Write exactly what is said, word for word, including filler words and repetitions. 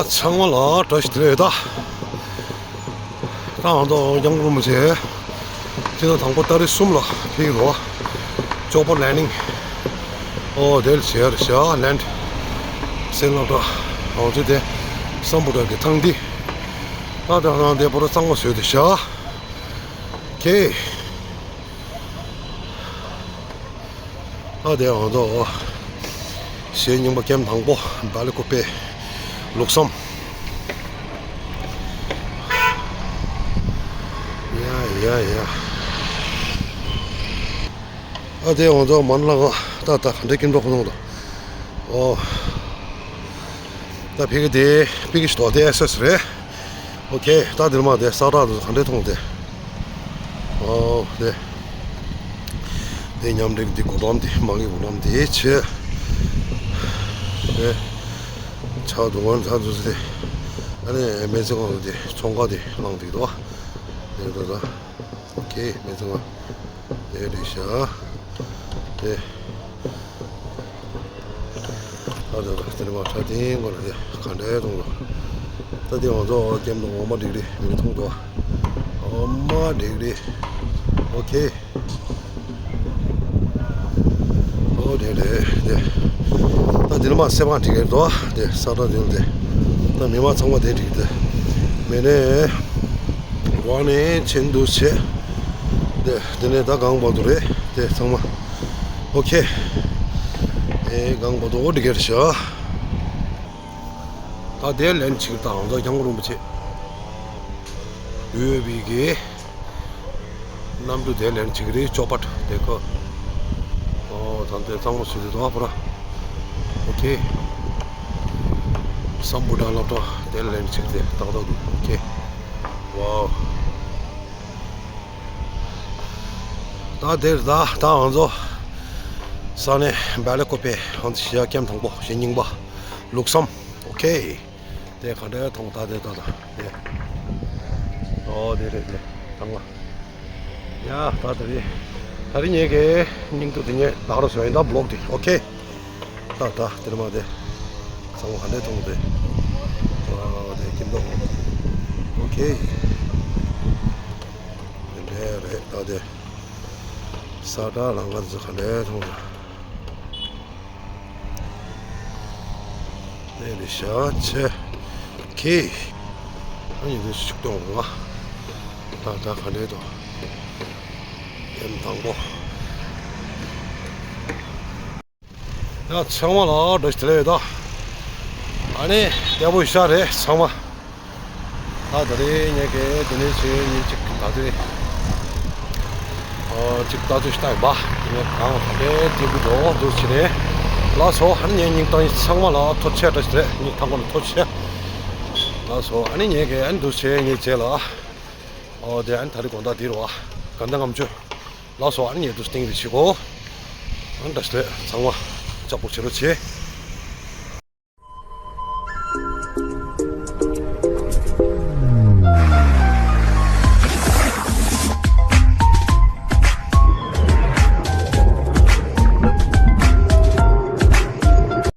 ཚང་མ་ལ་བཀྲ་ཤིས་བདེ་ལེགས། ད་ད་ང་ཚོ་སྐྱབས་མགོན་རིན་པོ་ཆེ་སྤྱི་ཟླ་དང་པོ་ཏ་རིག་གསུམ་ལ་ཕེབས་ཀྱི་རེད། ཅོ་པར་ལེན་ཌིང་། ཨོ་དེར་བྱས་རེད་ཤག་ལེན་ཌི་སེ་སློབ་གྲྭ་ང་ཚོ་དེ་སམ་བྷོ་ཊ་གི་ཐང་འདི། ད་ད་ནང་དེ་པོ་ར་གཙང་མ་བཟོས་ཏེ་ཤག་ཁེ། ཨ་དེ་ང་ཚོ་གཞས་རྙིང་པ་ཀེམ་དང་པོ་བེ་ལི་ཀོ་པེ་ལུགས་བསམ། ཡ་ཡ་ཡ། ཨ་དེ་ང་ཚོ་མ་ཎི་ལག་ད་ད་ག་འདྲའི་སྐྱིད་འགྲོ་ཁོ་ནོ་ད། ཨོ། ད་ཕ་གི་དེ་ཕ་གི་ཞིག་ཏོ་དེ་ཨེ་སེ་སི་རེད། ཨོ་ཁེ། ད་འདིར་མ་དེ་ས་བཀྲ་དུ་ག་འདྲས་མཐོང་དེ། ཨོ་དེ། དེ་མཉམ་འབྲེལ་འདི་སྒོ་འགྲམ་དེ་མ་གི་སྒོ་འགྲམ་དེ་ཆེ། དེ། ཆ་དུ་ངན་ཚ་དུ་ཟེ་དེ། ཨ་ནི་མེ་ཚེ་གང་དེ་ཚོང་ཁང་དེ་ལངས་དེ་དོ། དེ་དོ་ད། ཨོ་ཁེ། མེ་ཚེ་གང་། དེ་རེད་ཤག་དེ། ཨ་ད་ད་དེ་ནི་མ་ཁྲ་ཏིང་གོ་ལ་དེ་ག་འདྲའི་གཏོང་ལ། ད་དེ་ང་ཚོ་ཀེམ་དུ་འོ་མ་འགྲིག་རེད་མི་མཐོང་དོ། འོ་མ་འགྲིག་རེད། ཨོ་ཁེ། ཨོ་དེ་རེད་དེ། ད་དེ་ནི་མ་སེ་བ་འགྲིག་རེད་དོ། དེ་ས་ད་དེ་དེ། ད་མི་མ་ཚང་མ་དེ་འགྲིག་དེ། མེ་ནས་ཝ་ནས་ཆེན་དུ་ཆེ། དེ་དེ་ནས་ད་གང་བ་དུ་རེད་དེ་ཚང་མ། ཨོ་ཁེ། ཨེ་གང་བ་དུ་འོ་འགྲིག་རེད་ཤག་ད་དེ་ལན་ཅིག་དང་ད་སྐྱབས་མགོན་རིན་པོ་ཆེ་ཡོད་པའི་གི་གནམ་གྲུ་དེ་ལན་ཅིག་རེད། ཅོ་པར་དེ་ཁོ། ཨོ་ད་དེ་གཙང་མ་བཟོས་ཏེ་འདུག་ཨ་པོ་ར། ཨོ་ཁེ། སམ་བྷོ་ཊ་སློབ་གྲྭ་དེ་ལན་ཅིག་དེ་ཏག་ཏག་འདུག་ཨོ་ཁེ། ཝའོ། ད་དེར་ད་ད་ང་ཚོ་ས་གནས་བེ་ལི་ཀོ་པེ་ཧོན་ཤི་ཡ་ཀེམ་དང་པོ་གཞས་རྙིང་པ་ལུགས་བསམ། ཨོ་ཁེ། དེ་ག་འདྲའི་མཐོང་ད་དེ་ད་ད་དེ། ཨོ་དེ་རེད་དེ་དང་བ། ཡ་ད་ད་རེད། ད་རེད་ངེད་ཀྱི་སྙིང་སྡུག་དེ་ངས་ད་རུ་བཟོས་ཡིན་ད་བློག་དེ་ཨོ་ཁེ། ད་ད་དེར་མ་དེ། ཚང་མ་ག་འདྲའི་མཐོང་དེ། ཨོ་དེ་སྐྱིད་མདོག་ཨོ་ཁེ། དེ་འདྲའི་རེད་ད་དེ། ས་བཀྲ་ལ་ང་ཚོ་ག་འདྲའི་མཐོང་ད། དེ་རེད་ཤག་ཆེ། ཁེ། ཨ་ནི་འདི་ཤུགས་གཏོང་ང་། ད་ད་ག་འདྲའི་དོ། ཡན་དང་པོ། ཡ་ཚང་མ་ལ་བཀྲ་ཤིས་བདེ་ལེགས་ཡོད་ད། ཨ་ནི་བདེ་པོ་ཡོད་ཤག་རེད་ཚང་མ། ད་ད་རེས་ངས་ཀྱི་དེ་ནས་ཆེ་ཉིན་གཅིག་ད་དེ་ཨ་གཅིག་ད་དུ་ཤི་ཏག་ཡིན་པ་དེ་ནས་གང་ད་རེས་དེ་གི་འགྲོ་འདུག་ཕྱི་ནས་ལགས་སོ། ཨ་ནི་ངས་སྙིང་གཏམ་ཚང་མ་ལ་ཐུགས་རྗེ་ཆེ་བཀྲ་ཤིས་བདེ་ལེགས། སྙིང་ཐག་པ་ནས་ཐུགས་རྗེ་ཆེ། ལགས་སོ། ཨ་ནི་ངས་ཀྱི་ཨ་ནི་འདུག་ཆེ་ངས་བྱས་ལ་ཨོ་དེ་ཨ་ནི་ད་རེས་དགོང་དག་འདི་རུ་ཨ་ག་འདྲ་ངམ་བྱོས། ལགས་སོ། ཨ་ནི་ངས་འདུག་སྟེང་རེ་བྱེད་གོ། ཨ་ནི་བཀྲ་ཤིས་བདེ་ལེགས་ཚང་མ་ལྕགས་པོ་བྱེད་རོགས་བྱེད།